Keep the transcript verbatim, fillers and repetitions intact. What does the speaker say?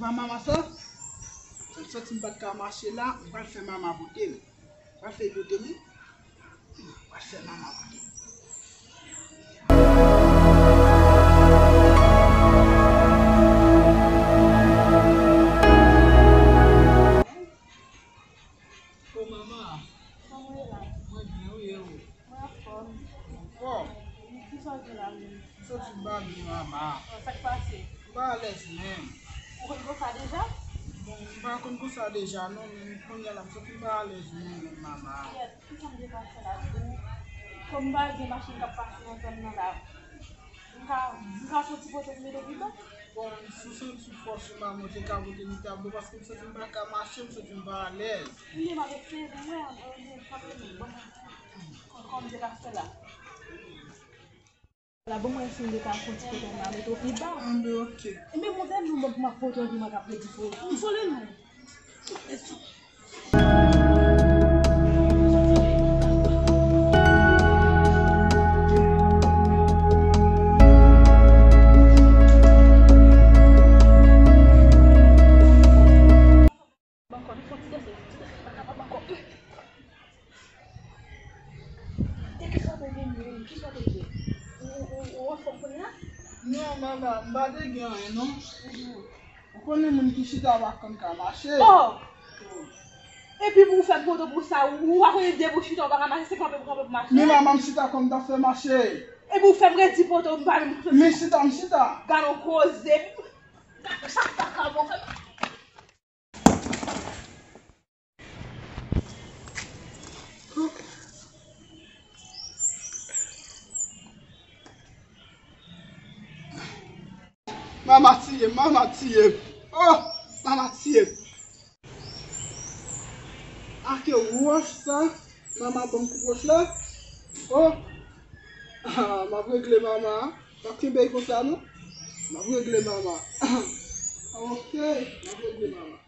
Mama, sa, m santi m pa t ka mache la, m pral fè mama pote m. M pral fè l pote m, wi. M pral fè mama pote m. O mama, kòman w ye la? Mwen byen, wi, e ou? Mwen anfòm. Ou anfòm? Wi, kisa w gen la menm? M soti m pa byen, mama. Sa k pase? M pa alèz menm. Ou konn konsa deja? Bon, m pa konn konsa deja non, men kounye a la m soti m pa alèz menm, menm, mama. Kiyès? Kisa m te ka fè la pou ou? Kòm m pa gen machin k ap pase nan zòn nan la, m ka, m ka fè yon ti pote pou mete pi ba? Bon, si w santi fòs ou pa monte ka pote li ta bon, paske m santi m pa ka mache, m santi m pa alèz. Kounye m ap eseye pou mwen, m ap eseye pou mwen, bon, kòm m te ka fè la. La, bon, mwen eseye de ka fè yon ti pote m la, mete w pi ba. Anben, oke. Enben, monte non, bon, pou m ap pote w, pi mwen k ap redi pou ou. Sole non. Ankò, nou fè ti desann, ti desann, pa kapab ankò. E kisa w te gen menm? Kisa w te gen? Ou, ou, ou, ou anfòm kounye a? Non, mama, m pa te gen anyen, non. Ou konnen moun ki chita pa konn ka mache. Oh! Epi pou w fè m poto pou sa, ou, ou pa konnen depi w chita, ou pa ka mache, se kanpe pou kanpe pou mache. Men mama, m chita kòm m ta fè mache. Epi w fè m redi poto, m pa menm. Men chita, m chita. Gade yon koze. Sa pa ka bon, fè m. Mama tiye m, mama tiye m. Oh, mama tiye m. Ake wòch sa, mama ban m kout wòch la. Oh, ah, m ap regle mama. M ap kenbe l konsa non. M ap regle mama. Ok, m ap regle mama.